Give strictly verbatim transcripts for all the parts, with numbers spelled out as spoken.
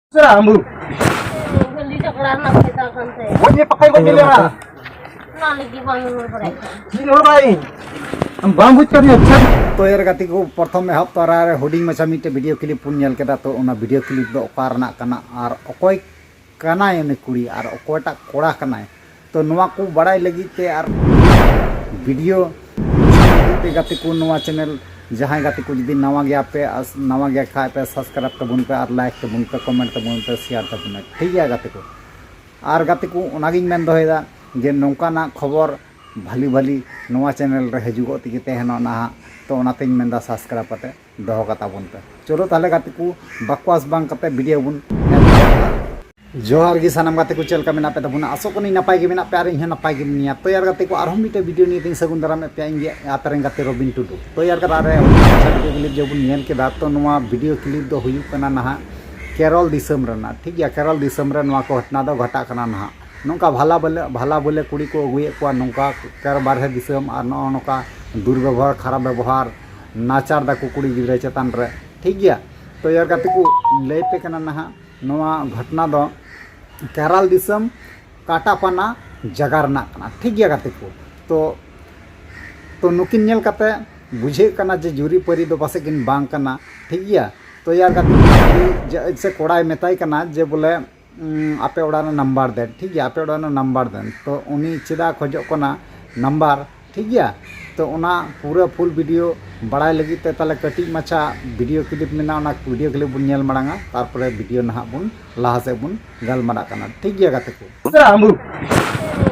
ᱥᱮ ᱟᱢᱵᱩ? ᱜᱟᱹᱰᱤ ᱡᱷᱟᱜᱽᱲᱟ ᱨᱮᱱᱟᱜ ᱯᱷᱟᱭᱫᱟ ᱠᱟᱱ ᱛᱟᱭᱟ᱾ ᱜᱚᱡ ᱢᱮ, ᱯᱟᱠᱟᱭ ᱜᱚᱡ ᱢᱮ, ᱞᱟᱹᱭᱟ᱾ ᱚᱱᱟ ᱞᱟᱹᱜᱤᱫ ᱵᱟᱝ ᱨᱚᱲ ᱵᱟᱲᱟᱭ ᱠᱟᱱᱟ᱾ ᱪᱮᱫ ᱨᱚᱲ ᱵᱟᱭ? ᱟᱢ ᱵᱟᱢ ᱵᱩᱡᱽ ᱠᱟᱫᱤᱧᱟ, ᱟᱪᱪᱷᱟ᱾ ᱛᱚ, ᱭᱟᱨ ᱜᱟᱛᱮ ᱠᱚ, ᱯᱨᱚᱛᱷᱚᱢ ᱮᱦᱚᱵ ᱛᱚᱨᱟ ᱨᱮ ᱦᱩᱰᱤᱧ ᱢᱟᱪᱷᱟ ᱢᱤᱫᱴᱮᱡ video clip ᱵᱚᱱ ᱧᱮᱞ ᱠᱮᱫᱟ᱾ ᱛᱚ, ᱚᱱᱟ video clip ᱫᱚ ᱚᱠᱟ ᱨᱮᱱᱟᱜ ᱠᱟᱱᱟ ᱟᱨ ᱚᱠᱚᱭ ᱠᱟᱱᱟᱭ ᱩᱱᱤ ᱠᱩᱲᱤ ᱟᱨ ᱚᱠᱚᱭᱴᱟᱜ ᱠᱚᱲᱟ ᱠᱟᱱᱟᱭ? ᱛᱚ, ᱱᱚᱣᱟ ᱠᱚ ᱵᱟᱲᱟᱭ ᱞᱟᱹᱜᱤᱫ ᱛᱮ ᱟᱨ video ᱞᱟᱹᱜᱤᱫ ᱛᱮ ᱜᱟᱛᱮ ᱠᱚ, ᱱᱚᱣᱟ channel ᱡᱟᱦᱟᱸᱭ ᱜᱟᱛᱮ ᱠᱚ ᱡᱩᱫᱤ ᱱᱟᱣᱟ ᱜᱮᱭᱟ ᱯᱮ, ᱟᱨ ᱱᱟᱣᱟ ᱜᱮᱭᱟ ᱠᱷᱟᱡ ᱯᱮ, subscribe ᱛᱟᱵᱚᱱ ᱯᱮ ᱟᱨ like ᱛᱟᱵᱚᱱ ᱯᱮ, comment ᱛᱟᱵᱚᱱ ᱯᱮ, share ᱛᱟᱵᱚᱱ ᱯᱮ, ᱴᱷᱤᱠ ᱜᱮᱭᱟ ᱜᱟᱛᱮ ᱠᱚ? ᱟᱨ ᱜᱟᱛᱮ ᱠᱚ, ᱚᱱᱟᱜᱤᱧ ᱢᱮᱱ ᱫᱚᱦᱚᱭᱮᱫᱟ ᱡᱮ ᱱᱚᱝᱠᱟᱱᱟᱜ ᱠᱷᱚᱵᱚᱨ ᱵᱷᱟᱞᱤ ᱵᱷᱟᱞᱤ ᱱᱚᱣᱟ channel ᱨᱮ ᱦᱤᱡᱩᱜᱚᱜ ᱛᱮᱜᱮ ᱛᱟᱦᱮᱱᱚᱜ ᱱᱟᱦᱟᱜ᱾ ᱛᱚ, ᱚᱱᱟᱛᱮᱧ ᱢᱮᱱᱫᱟ, subscribe ᱠᱟᱛᱮ ᱫᱚᱦᱚ ᱠᱟᱛᱟ ᱵᱚᱱ ᱯᱮ᱾ ᱪᱚᱞᱚ ᱛᱟᱦᱞᱮ ᱜᱟᱛᱮ ᱠᱚ, ᱵᱟᱠᱣᱟᱥ ᱵᱟᱝ ᱠᱟᱛᱮ video ᱵᱚᱱ ᱮᱛᱚᱦᱚᱵᱟ᱾ ᱡᱚᱦᱟᱨ ᱜᱮ ᱥᱟᱱᱟᱢ ᱜᱟᱛᱮ ᱠᱚ, ᱪᱮᱫ ᱞᱮᱠᱟ ᱢᱮᱱᱟᱜ ᱯᱮ ᱛᱟᱵᱚᱱᱟ? ᱟᱥᱚᱜ ᱠᱟᱹᱱᱟᱹᱧ ᱱᱟᱯᱟᱭ ᱜᱮ ᱢᱮᱱᱟᱜ ᱯᱮ ᱟᱨ ᱤᱧ ᱦᱚᱸ ᱱᱟᱯᱟᱭ ᱜᱮ ᱢᱤᱱᱟᱹᱧᱟ᱾ ᱛᱚ ᱭᱟᱨ ᱜᱟᱛᱮ ᱠᱚ, ᱟᱨᱦᱚᱸ ᱢᱤᱫᱴᱮᱡ video ᱱᱤᱭᱮ ᱛᱤᱧ ᱥᱟᱹᱜᱩᱱ ᱫᱟᱨᱟᱢᱮᱫ ᱯᱮᱭᱟ, ᱤᱧ ᱜᱮ ᱟᱯᱮ ᱨᱮᱱ ᱜᱟᱛᱮ ᱨᱚᱵᱤᱱ ᱴᱩᱰᱩ᱾ ᱛᱚ ᱭᱟᱨ ᱜᱟᱛᱮ, ᱟᱨ ᱢᱤᱫᱴᱮᱡ video clip ᱡᱮ ᱵᱚᱱ ᱧᱮᱞ ᱠᱮᱫᱟ, ᱛᱚ ᱱᱚᱣᱟ video clip ᱫᱚ ᱦᱩᱭᱩᱜ ᱠᱟᱱᱟ ᱱᱟᱦᱟᱜ ᱠᱮᱨᱚᱞ ᱫᱤᱥᱚᱢ ᱨᱮᱱᱟᱜ, ᱴᱷᱤᱠ ᱜᱮᱭᱟ? ᱠᱮᱨᱚᱞ ᱫᱤᱥᱚᱢ ᱨᱮ ᱱᱚᱣᱟ ᱠᱚ ᱜᱷᱚᱴᱱᱟ ᱫᱚ ᱜᱷᱚᱴᱟᱜ ᱠᱟᱱᱟ ᱱᱟᱦᱟᱜ᱾ ᱱᱚᱝᱠᱟ ᱵᱷᱟᱞᱟ ᱵᱚᱞᱮ, ᱵᱷᱟᱞᱟ ᱵᱚᱞᱮ ᱠᱩᱲᱤ ᱠᱚ ᱟᱹᱜᱩᱭᱮᱫ ᱠᱚᱣᱟ ᱱᱚᱝᱠᱟ ᱠᱮᱨ ᱵᱟᱨᱦᱮ ᱫᱤᱥᱚᱢ, ᱟᱨ ᱱᱚᱜᱼᱚ ᱱᱚᱝᱠᱟ ᱫᱩᱨᱵᱮᱵᱚᱦᱟᱨ, ᱠᱷᱟᱨᱟᱯ ᱵᱮᱵᱚᱦᱟᱨ, ᱱᱟᱪᱟᱨ ᱫᱟᱠᱚ ᱠᱩᱲᱤ ᱜᱤᱫᱽᱨᱟᱹ ᱪᱮᱛᱟᱱ ᱨᱮ, ᱴᱷᱤᱠ ᱜᱮᱭᱟ? ᱛᱚ ᱭᱟᱨ ᱜᱟᱛᱮ ᱠᱚ, ᱞᱟᱹᱭ ᱯᱮ ᱠᱟᱱᱟ ᱱᱟᱦᱟᱜ, ᱱᱚᱣᱟ ᱜᱷᱚᱴᱱᱟ ᱫᱚ ᱠᱮᱨᱟᱞ ᱫᱤᱥᱚᱢ ᱠᱟᱴᱟᱯᱟᱱᱟ ᱡᱟᱭᱜᱟ ᱨᱮᱱᱟᱜ ᱠᱟᱱᱟ, ᱴᱷᱤᱠ ᱜᱮᱭᱟ ᱜᱟᱛᱮ ᱠᱚ? ᱛᱚ, ᱛᱚ ᱱᱩᱠᱤᱱ ᱧᱮᱞ ᱠᱟᱛᱮ ᱵᱩᱡᱷᱟᱹᱜ ᱠᱟᱱᱟ ᱡᱮ ᱡᱩᱨᱤ ᱯᱟᱹᱨᱤ ᱫᱚ ᱯᱟᱥᱮᱡ ᱠᱤᱱ ᱵᱟᱝ ᱠᱟᱱᱟ, ᱴᱷᱤᱠ ᱜᱮᱭᱟ? ᱛᱚ ᱭᱟᱨ ᱜᱟᱛᱮ ᱠᱚ, ᱡᱮ, ᱥᱮ ᱠᱚᱲᱟᱭ ᱢᱮᱛᱟᱭ ᱠᱟᱱᱟ ᱡᱮ ᱵᱚᱞᱮ, ᱩᱸ, ᱟᱯᱮ ᱚᱲᱟᱜ ᱨᱮᱱᱟᱜ number ᱫᱮᱱ, ᱴᱷᱤᱠ ᱜᱮᱭᱟ? ᱟᱯᱮ ᱚᱲᱟᱜ ᱨᱮᱱᱟᱜ number ᱫᱮᱱ᱾ ᱛᱚ ᱩᱱᱤ ᱪᱮᱫᱟᱜ ᱠᱷᱚᱡᱚᱜ ᱠᱟᱱᱟ number, ᱴᱷᱤᱠ ᱜᱮᱭᱟ? ᱛᱚ ᱚᱱᱟ ᱯᱩᱨᱟᱹ full video ᱵᱟᱲᱟᱭ ᱞᱟᱹᱜᱤᱫ ᱛᱮ ᱛᱟᱦᱞᱮ ᱠᱟᱹᱴᱤᱡ ᱢᱟᱪᱷᱟ video clip ᱢᱮᱱᱟᱜᱼᱟ, ᱚᱱᱟ video clip ᱵᱚᱱ ᱧᱮᱞ ᱢᱟᱲᱟᱝᱟ, ᱛᱟᱨᱯᱚᱨᱮ video ᱱᱟᱦᱟᱜ ᱵᱚᱱ ᱞᱟᱦᱟ ᱥᱮᱫ ᱵᱚᱱ ᱜᱟᱞᱢᱟᱨᱟᱜ ᱠᱟᱱᱟ, ᱴᱷᱤᱠ ᱜᱮᱭᱟ ᱜᱟᱛᱮ ᱠᱚ? ᱥᱮ ᱟᱢᱵᱩ?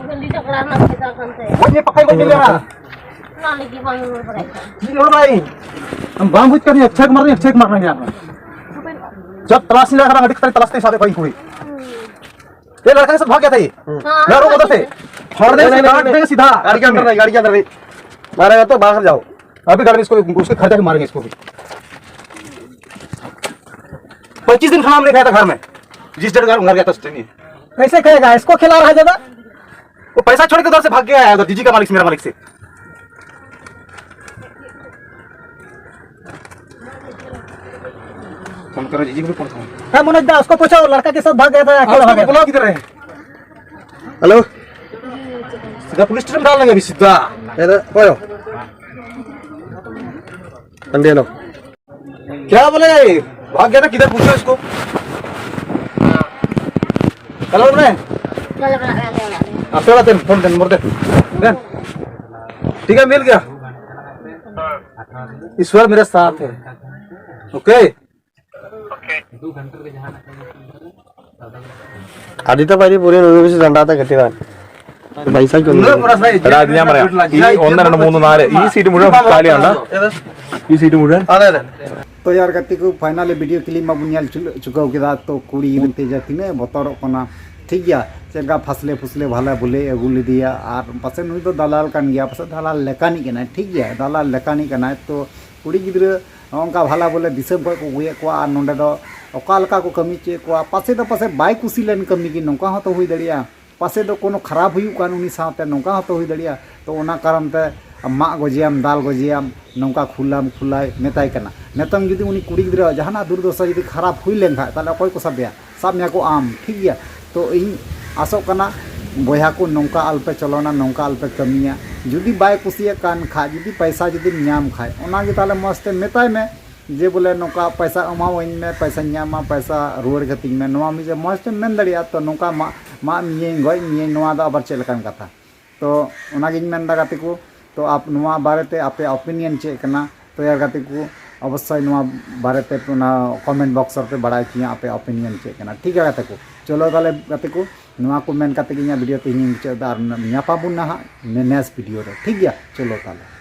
ᱜᱟᱹᱰᱤ ᱡᱷᱟᱜᱽᱲᱟ ᱨᱮᱱᱟᱜ ᱯᱷᱟᱭᱫᱟ ᱠᱟᱱ ᱛᱟᱭᱟ᱾ ᱜᱚᱡ ᱢᱮ, ᱯᱟᱠᱟᱭ ᱜᱚᱡ ᱢᱮ, ᱞᱟᱹᱭᱟ᱾ ᱚᱱᱟ ᱞᱟᱹᱜᱤᱫ ᱵᱟᱝ ᱨᱚᱲ ᱵᱟᱲᱟᱭ ᱠᱟᱱᱟ᱾ ᱪᱮᱫ ᱨᱚᱲ ᱵᱟᱭ? ᱟᱢ ᱵᱟᱢ ᱵᱩᱡᱽ ᱠᱟᱫᱤᱧᱟ, check ᱢᱟᱨ ᱨᱮ, check ᱢᱟᱨ ᱨᱮ ᱧᱟᱢ᱾ ᱡᱚᱵ ᱛᱟᱞᱟᱥ ᱞᱮ ᱠᱷᱟᱱ ᱟᱹᱰᱤ ᱠᱷᱟᱛᱟᱨ ᱛᱟᱞᱟᱥ ᱛᱮ ᱥᱟᱵᱮ ᱠᱚ ᱠᱩᱲᱤ᱾ ये लड़का के साथ भाग गया था ये। हाँ, ना, रुको, हाँ, उधर से। हाँ। फोड़ दे, नहीं, नहीं, गार्ड नहीं, देंगे सीधा। गाड़ी के अंदर नहीं, गाड़ी के अंदर नहीं। मारेगा तो बाहर जाओ। अभी गाड़ी में इसको, उसके घर जाके मारेंगे इसको भी। पच्चीस दिन खाना हमने खाया था घर में, जिस डेट घर, घर गया था उस टाइम ये। कैसे खाएगा? इसको खिला रहा है दादा। वो पैसा छोड़ के उधर से भाग के आया, उधर जीजी का मालिक से, मेरा मालिक से। फोन करो जीजी को, फोन करो। हाँ मनोज दा, उसको पूछो, लड़का के साथ भाग गया था, अकेला भाग गया था। बुलाओ किधर है? हेलो। सीधा पुलिस स्टेशन डाल देंगे अभी सीधा। अरे, कौन हो? अंधे लोग। क्या बोले? भाग गया था, किधर पूछो इसको। हेलो, रे। आप चला तेरे फोन, तेरे मुर्दे। देन। ठीक है, मिल गया। ईश्वर मेरे साथ है। ओके। ᱟᱹᱰᱤ ᱛᱟᱯᱟᱭ ᱯᱩᱨᱟᱹ ᱱᱩᱭ ᱵᱤᱥᱤ ᱰᱟᱸᱰᱟ ᱛᱮ ᱜᱟᱛᱮ ᱵᱟᱝ ᱯᱟᱭᱥᱟ ᱠᱚ ᱩᱱᱟᱹᱜ ᱯᱚᱨᱟ ᱥᱟᱭ ᱮᱴᱟᱜ ᱫᱩᱱᱤᱭᱟᱹ ᱢᱟᱨᱮ ᱤᱧ ᱚᱱᱫᱟ ᱨᱮ ᱢᱩᱱᱫᱩ ᱱᱟᱨᱮ ᱤᱧ ᱥᱤᱴ ᱢᱩᱲᱟᱹ ᱠᱟᱞᱤ ᱟᱸᱰᱟ ᱤᱧ ᱥᱤᱴ ᱢᱩᱲᱟᱹ ᱟᱞᱮ ᱨᱮ᱾ ᱛᱚ ᱭᱟᱨ ᱜᱟᱛᱮ ᱠᱚ, ᱯᱷᱟᱭᱱᱟᱞᱤ ᱵᱷᱤᱰᱤᱭᱳ ᱠᱞᱤᱯ ᱢᱟᱵᱚᱱ ᱧᱮᱞ ᱪᱩᱞ- ᱪᱩᱠᱟᱹᱣ ᱠᱮᱫᱟ᱾ ᱛᱚ ᱠᱩᱲᱤ ᱜᱤᱫᱽᱨᱟᱹ ᱛᱮᱡᱟ ᱛᱤᱱᱟᱹᱜ ᱵᱚᱛᱚᱨᱚᱜ ᱠᱟᱱᱟ, ᱴᱷᱤᱠ ᱜᱮᱭᱟ, ᱪᱮᱫ ᱞᱮᱠᱟ ᱯᱷᱟᱥᱞᱮ ᱯᱷᱩᱥᱞᱮ ᱵᱷᱟᱞᱮ ᱵᱷᱩᱞᱮ ᱟᱹᱜᱩ ᱞᱮᱫᱮᱭᱟ᱾ ᱟᱨ ᱯᱟᱥᱮᱡ ᱱᱩᱭ ᱫᱚ ᱫᱟᱞᱟᱞ ᱠᱟᱱ ᱜᱮᱭᱟ, ᱯᱟᱥᱮᱡ ᱫᱟᱞᱟᱞ ᱞᱮᱠᱟᱱᱤᱡ ᱠᱟᱱᱟᱭ, ᱴᱷᱤᱠ ᱜᱮᱭᱟ, ᱫᱟᱞᱟᱞ ᱞᱮᱠᱟᱱᱤᱡ ᱠᱟᱱᱟᱭ᱾ ᱛᱚ ᱠᱩᱲᱤ ᱜᱤᱫᱽᱨᱟᱹ ᱱᱚᱜᱼᱚ ᱱᱚᱝᱠᱟ ᱵᱷᱟᱞᱟ ᱵᱚᱞᱮ ᱫᱤᱥᱚᱢ ᱠᱷᱚᱱ ᱠᱚ ᱟᱹᱜᱩᱭᱮᱫ ᱠᱚᱣᱟ, ᱟᱨ ᱱᱚᱸᱰᱮ ᱫᱚ ᱚᱠᱟ ᱞᱮᱠᱟ ᱠᱚ ᱠᱟᱹᱢᱤ ᱦᱚᱪᱚᱭᱮᱫ ᱠᱚᱣᱟ᱾ ᱯᱟᱥᱮᱡ ᱫᱚ ᱯᱟᱥᱮᱡ ᱵᱟᱭ ᱠᱩᱥᱤ ᱞᱮᱱ ᱠᱟᱹᱢᱤ ᱜᱮ, ᱱᱚᱝᱠᱟ ᱦᱚᱸᱛᱚ ᱦᱩᱭ ᱫᱟᱲᱮᱭᱟᱜᱼᱟ᱾ ᱯᱟᱥᱮᱡ ᱫᱚ ᱠᱳᱱᱳ ᱠᱷᱟᱨᱟᱯ ᱦᱩᱭᱩᱜ ᱠᱟᱱ ᱩᱱᱤ ᱥᱟᱶᱛᱮ, ᱱᱚᱝᱠᱟ ᱦᱚᱸᱛᱚ ᱦᱩᱭ ᱫᱟᱲᱮᱭᱟᱜᱼᱟ᱾ ᱛᱚ ᱚᱱᱟ ᱠᱟᱨᱚᱱ ᱛᱮ ᱢᱟᱜ ᱜᱚᱡᱮᱭᱟᱢ, ᱫᱟᱞ ᱜᱚᱡᱮᱭᱟᱢ, ᱱᱚᱝᱠᱟ ᱠᱷᱩᱞᱟᱢ ᱠᱷᱩᱞᱟᱭ ᱢᱮᱛᱟᱭ ᱠᱟᱱᱟ᱾ ᱱᱤᱛᱚᱝ ᱡᱩᱫᱤ ᱩᱱᱤ ᱠᱩᱲᱤ ᱜᱤᱫᱽᱨᱟᱹ ᱡᱟᱦᱟᱱᱟᱜ ᱫᱩᱨᱫᱚᱥᱟ ᱡᱩᱫᱤ ᱠᱷᱟᱨᱟᱯ ᱦᱩᱭ ᱞᱮᱱ ᱠᱷᱟᱡ, ᱛᱟᱦᱚᱞᱮ ᱚᱠᱚᱭ ᱠᱚ ᱥᱟᱵᱮᱭᱟ? ᱥᱟᱵ ᱢᱮᱭᱟ ᱠᱚ ᱟᱢ, ᱴᱷᱤᱠ ᱜᱮᱭᱟ᱾ ᱛᱚ ᱤᱧ ᱟᱥᱚᱜ ᱠᱟᱱᱟ ᱵᱚᱭᱦᱟ ᱠᱚ ᱱᱚᱝᱠᱟ ᱟᱞᱚᱯᱮ ᱪᱚᱞᱚᱱᱟ, ᱱᱚᱝᱠᱟ ᱟᱞᱚᱯᱮ ᱠᱟᱹᱢᱤᱭᱟ᱾ ᱡᱩᱫᱤ ᱵᱟᱭ ᱠᱩᱥᱤᱭᱟᱜ ᱠᱟᱱ ᱠᱷᱟᱡ, ᱡᱩᱫᱤ ᱯᱟᱭᱥᱟ ᱡᱩᱫᱤᱢ ᱧᱟᱢ ᱠᱷᱟᱡ, ᱚᱱᱟᱜᱮ ᱛᱟᱦᱚᱞᱮ ᱢᱚᱡᱽ ᱛᱮ ᱢᱮᱛᱟᱭ ᱢᱮ ᱡᱮ ᱵᱚᱞᱮ ᱱᱚᱝᱠᱟ ᱯᱟᱭᱥᱟ ᱮᱢᱟᱣᱟᱹᱧ ᱢᱮ, ᱯᱟᱭᱥᱟᱧ ᱧᱟᱢᱟ, ᱯᱟᱭᱥᱟ ᱨᱩᱣᱟᱹᱲ ᱠᱟᱹᱛᱤᱧ ᱢᱮ, ᱱᱚᱣᱟ ᱢᱤᱫᱴᱮᱱ ᱢᱚᱡᱽ ᱛᱮᱢ ᱢᱮᱱ ᱫᱟᱲᱮᱭᱟᱜᱼᱟ᱾ ᱛᱚ ᱱᱚᱝᱠᱟ ᱢᱟᱜ ᱢᱟᱜ ᱢᱮᱭᱟᱹᱧ, ᱜᱚᱡ ᱢᱮᱭᱟᱹᱧ, ᱱᱚᱣᱟ ᱫᱚ ᱟᱵᱟᱨ ᱪᱮᱫ ᱞᱮᱠᱟᱱ ᱠᱟᱛᱷᱟ? ᱛᱚ ᱚᱱᱟᱜᱤᱧ ᱢᱮᱱᱫᱟ ᱜᱟᱛᱮ ᱠᱚ, ᱛᱚ ᱟᱯ ᱱᱚᱣᱟ ᱵᱟᱨᱮᱛᱮ ᱟᱯᱮᱭᱟᱜ ᱚᱯᱤᱱᱤᱭᱚᱱ ᱪᱮᱫ ᱠᱟᱱᱟ? ᱛᱚ ᱭᱟᱨ ᱜᱟᱛᱮ ᱠᱚ, ᱚᱵᱚᱥᱥᱳᱭ ᱱᱚᱣᱟ ᱵᱟᱨᱮᱛᱮ ᱚᱱᱟ ᱠᱚᱢᱮᱱᱴ ᱵᱚᱠᱥ ᱨᱮᱯᱮ ᱵᱟᱲᱟᱭ ᱦᱚᱪᱚᱧᱟ ᱟᱯᱮᱭᱟᱜ ᱚᱯᱤᱱᱤᱭᱚᱱ ᱪᱮᱫ ᱠᱟᱱᱟ, ᱴᱷᱤᱠ ᱜᱮᱭᱟ ᱜᱟᱛᱮ ᱠᱚ? ᱪᱚᱞᱚ ᱛᱟᱦᱚᱞᱮ ᱜᱟᱛᱮ ᱠᱚ, ᱱᱚᱣᱟ ᱠᱚ ᱢᱮᱱ ᱠᱟᱛᱮ ᱜᱮ ᱤᱧᱟᱹᱜ ᱵᱷᱤᱰᱤᱭᱳ ᱛᱮᱦᱮᱧᱤᱧ ᱢᱩᱪᱟᱹᱫ ᱮᱫᱟ᱾ ᱟᱨ ᱧᱟᱯᱟᱢ ᱵᱚᱱ ᱱᱟᱦᱟᱜ ᱱᱮᱠᱥᱴ ᱵᱷᱤᱰᱤᱭᱳ ᱨᱮ, ᱴᱷᱤᱠ ᱜᱮᱭᱟ? ᱪᱚᱞᱚ ᱛᱟᱦᱚᱞᱮ᱾